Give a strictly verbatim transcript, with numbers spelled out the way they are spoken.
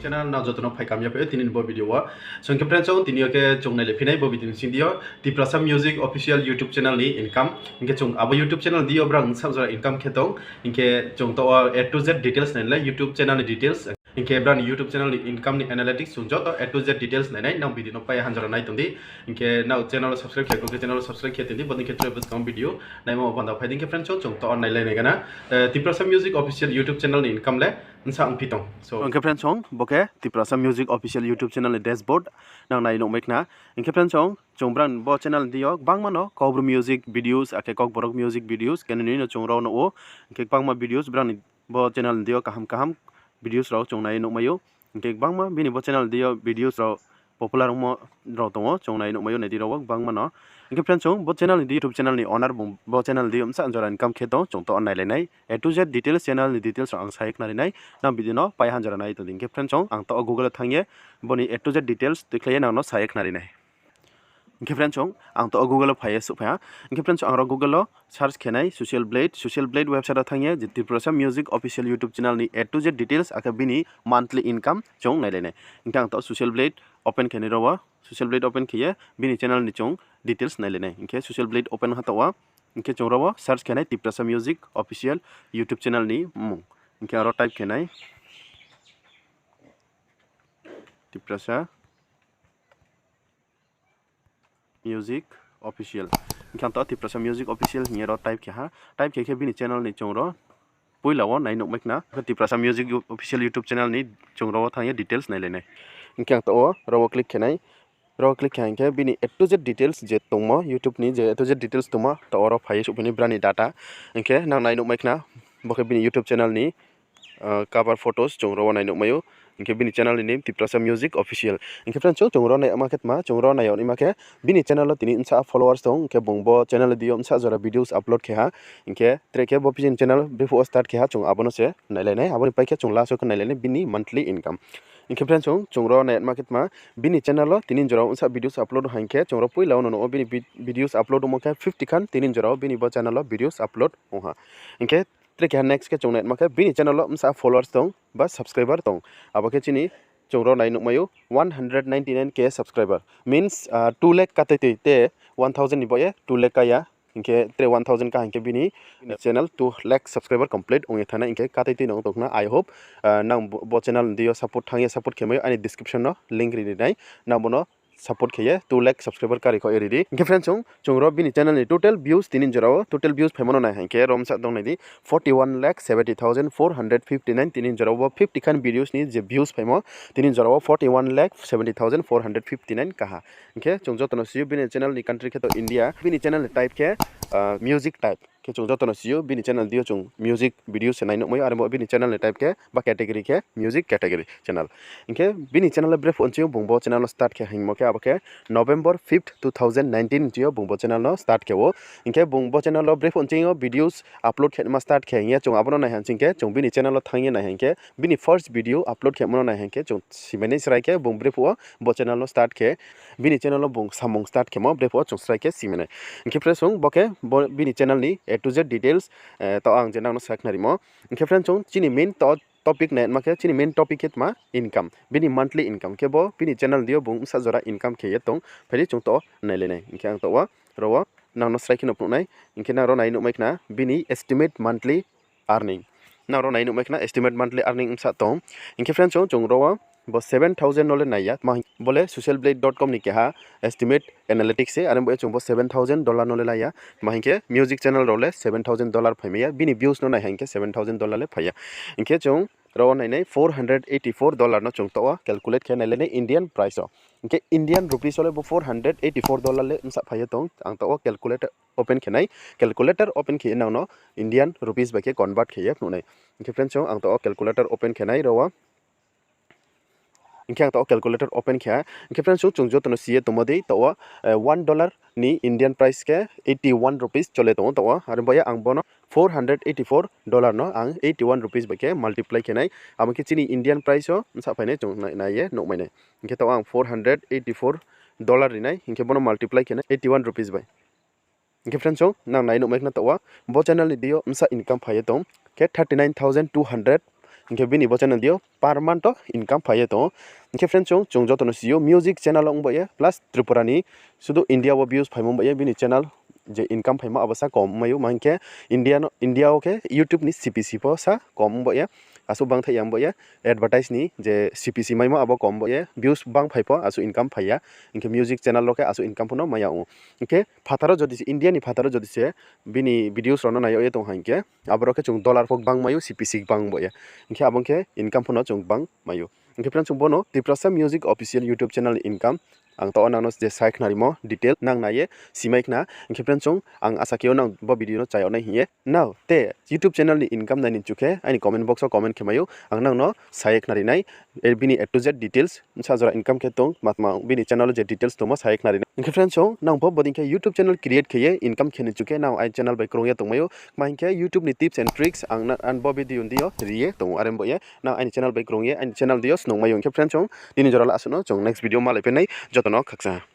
Channel nang joto no phaikam ya phai ou tini ni bo video wo. So hing khe friends, chung tini yo khe chung nailai phi nai bo video ni sing di yo Tiprasa Music Official YouTube channel ni income. Hing khe chung abo YouTube channel di yo brang bsa jora income khe tong. Hing khe chung taoh wo A to Z details nai nai, YouTube channel ni details. Hing khe brang ni YouTube channel ni income ni analytics chung joto A to Z details nai nai, nang video no pai hanjora nai tong di. Hing khe nrao channel wo subscribe khe, khe channel wo subscribe khe tong di, bodei khe tre buskang video naimo panda phai di. Hing khe friends, chung taoh wo nailai nai gana, eh, Tiprasa Music Official YouTube channel ni income le bsa ongphi tong. So hing khe friends, bo khe Tiprasa Music Official YouTube channel ni dashboard nang nai nuhmai khna. Hing khe friends, chung brang bo channel di yo gbangma no Kaubru music videos, akhe Kokborok music videos, khe nini no chung rao nuh ou. Hing khe gbangma videos brang ni bo channel di yo kaham kaham videos rao chung nai nuhmai ou. Hing khe gbangma bini bo channel di yo videos rao popular ongmo rao tong ou, chung nai nuhmai ou, nai di rao wo gbangma no. Hing khe friends, chung bo channel ni di YouTube channel ni owner bung bo channel di yo bsa jora income khe tong, chung taoh wo nailai nai. A to Z details, channel ni details rao ang sa ye khnari nai, nang video no pai hanjora nai tong di. Hing khe friends, chung ang taoh wo Google wo thanng ye boni A to Z details tuikhlai ye nang no sa ye khnari nai. Hing khe friends, chung ang taoh wo Google wo phai ye suhphai ha. Hing khe friends, chung ang rao Google wo search khe nai Social Blade, Social Blade website wo thanng ye je Tiprasa Music Official YouTube channel ni A to Z details, akhe bini monthly income chung nailai nai. Hing khe ang taoh Social Blade open khe nai rao wo, Social Blade open khe ye bini channel ni chung details nailai nai. Hing khe Social Blade open ha taoh wo, hing khe chung rao wo search khe nai Tiprasa Music Official YouTube channel ni mmung. Hing khe aro type khe nai Tiprasa Music Official. Hing khe ang taoh Tiprasa Music Official hing ye aro type khe ha. Type khe khe bini channel ni chung ro poila wo nai nuhmai khna. Khe Tiprasa Music Official YouTube channel ni chung rao wo thanng ye details nailai nai. Hing khe ang taoh wo rao wo click khe nai. Rao wo click khe hing khe bini A to Z details je tongmo, YouTube ni je A to Z details tongmo, taoh wo rao phai ye suhphai nai brang ni data. Hing khe nang nai nuhmai khna, bo khe bini YouTube channel ni cover photos chung rao wo nai nuhmai ou. Hing khe bini channel ni name Tiprasa Music Official. Hing khe friends, chung rao nai ma khe tma, chung rao nai yag naima khe bini channel wo tini bsa followers tong, hing khe bung bo channel di yo bsa jora videos upload khe ha. Hing khe tre khe bo bini channel brephuh wo start khe ha, chung abo no se nailai nai, abo ni pai khe chung last wo khe nailai nai bini monthly income. Hing khe friends, chung rao nai ma khe tma, bini channel wo tini jora wo bsa videos upload ha hing khe chung rao poila wo no nuh ou bini videos upload ongmo khe fifty khan tini jora wo bini bo channel wo videos upload ong ha. Hing khe tre keha next khe chung nai ma khe bini channel wo bsa followers tong ba subscriber tong. Abo khe chini chung rao nai nuhmai ou one hundred ninety nine K subscriber. Means, two lakh katui tui te one thousand ni baoh ye two lakh ka ya. Hing khe tre one thousand ka hing khe bini channel two lakh subscriber complete ong ye thanng nai. Hing khe katui tui no ong tong khna. I hope nang bo channel di yo support thanng ye support khe mai ou, aini description no link ri ri nai, nang bo no support khe ye two lakh subscriber kari kho ye ri di. Hing khe friends, chung rao bini channel ni total views tini jora wo, total views phaimo no nai hing khe ro bsa tong nai di, forty one lakh seventy thousand four hundred fifty nine, tini jora wo fifty khan videos ni je views phaimo, tini jora wo forty one lakh seventy thousand four hundred fifty nine kaha. Hing khe chung joto no si ou bini channel ni country khe to India, bini channel ni type khe music type. Khe chung joto no si ou bini channel di yo chung music video se nai nuhmai ou, are bo bini channel ni type khe ba category khe music category channel. Hing khe bini channel le brephuh nching yo bung bo channel no start khe hingmo khe abo khe November fifth, two thousand nineteen nching yo bung bo channel no start khe ou. Hing khe bung bo channel wo brephuh nching yo videos upload khe ma start khe hing ye chung abo no nai ha nching khe chung bini channel wo thanng ye nai ha hing khe bini first video upload khemo no nai ha hing khe chung simai nai srai khe bung brephuh wo bo channel no start khe, bini channel wo bung samung start khemo brephuh wo chung srai khe simai nai. Hing khe friends, chung bo khe bini channel ni A to Z details, taoh ang je nang no sa khnarimo. Hing khe friends, chung chini main topic nai ma khe, chini main topic khe tma income, bini monthly income khe bo bini channel di yo bung bsa jora income khe ye tong, phai di chung taoh nailai nai. Hing khe ang taoh wo, ro wo nang no srai khe no phnuh nai. Hing khe nang ro nai nuhmai khna bini estimate monthly earning. Nang ro nai nuhmai khna estimate monthly earning bsa tong. Hing khe friends, chung, chung ro wo bo seven thousand no le nai ya, tma hing bo le social blade dot com ni keha estimate analytics se, are bo ye chung bo seven thousand dollar no le nai ya, tma hing khe music channel rao le seven thousand dollar phai mai ya, bini views no nai ha hing khe seven thousand dollar le phai ya. Hing khe chung ro wo nai nai four hundred eighty four dollar no chung taoh wo calculate khe nailai nai Indian price wo. Hing khe Indian rupees wo le bo four hundred eighty four dollar le bsa phai ye tong. Ang taoh wo calculator open khe nai, calculator open khe ye nang no Indian rupees bai khe convert khe ye phnuh nai. Hing khe friends, chung ang taoh wo calculator open khe nai ro wo. Hing khe ang taoh wo calculator open khe ha. Hing khe friends, chung, chung joto no si ye tongmo dei taoh wo one dollar ni Indian price khe eighty one rupees chole tong ou taoh wo. Are bo ye ang bo no four hundred eighty four dollar no ang eighty one rupees bai khe multiply khe nai. Abo khe chini Indian price wo bsa phai nai chung nai ye nuhmai nai. Hing khe taoh wo ang four hundred eighty four dollar ri nai, hing khe bo no multiply khe nai eighty one rupees bai. Hing khe friends, chung nang nai nuhmai khna taoh wo, bo channel ni di yo bsa income phai ye tong khe thirty nine thousand two hundred Hing khe bini bo channel deing yo per month wo income phai ye tong ou. Hing khe friends, chung, chung joto no si ou music channel ong baoh ye plus Tripura ni sudu India wo views phaimo baoh ye bini channel je income phaimo abo sa kom ongmai ou. Ma hing khe India wo khe YouTube ni C P C pho sa kom ong baoh ye, asuh bangthaih ya ong baoh ye, advertise ni je C P C maimo abo kom ong baoh ye, views bang phai pho asuh income phai ya. Hing khe music channel rao khe asuh income pho no mai ya ong ou. Hing khe phathar wo jodi se, India ni phathar wo jodi se bini videos rao no nai yag ye tong ha hing khe, aboro khe chung dollar pho gbang mai ou, C P C gbang baoh ye. Hing khe abo ong khe income pho no chung gbang mai ou. Hing khe friends, chung bo no Tiprasa Music Official YouTube channel ni income ang taoh wo nang no je sa ye khnarimo detail nang nai ye simai khna. Hing khe friends, chung ang asa khe ou nang bo video no chá yag nai hing ye. Nrao te YouTube channel ni income nai ni chu khe aini comment box wo comment khe mai ou, ang nang no sa ye khnari nai. Bini A to Z details, bsa jora income khe tong, tma tma bini channel wo je details tongmo sa ye khnari nai. Hing khe friends, nang pho bodei khe YouTube channel create khe ye income khe ni chu khe nang aini channel bai krung ye tongmai ou. Ma hing khe YouTube ni tips and tricks ang bo video ni deing yo ri ye tong ou. Are baoh ye nang aini channel bai krung ye aini channel deing yo snungmai ou. Hing khe friends, tini jora le asuh no, chung next video malai phi nai, joto no khakchang ha.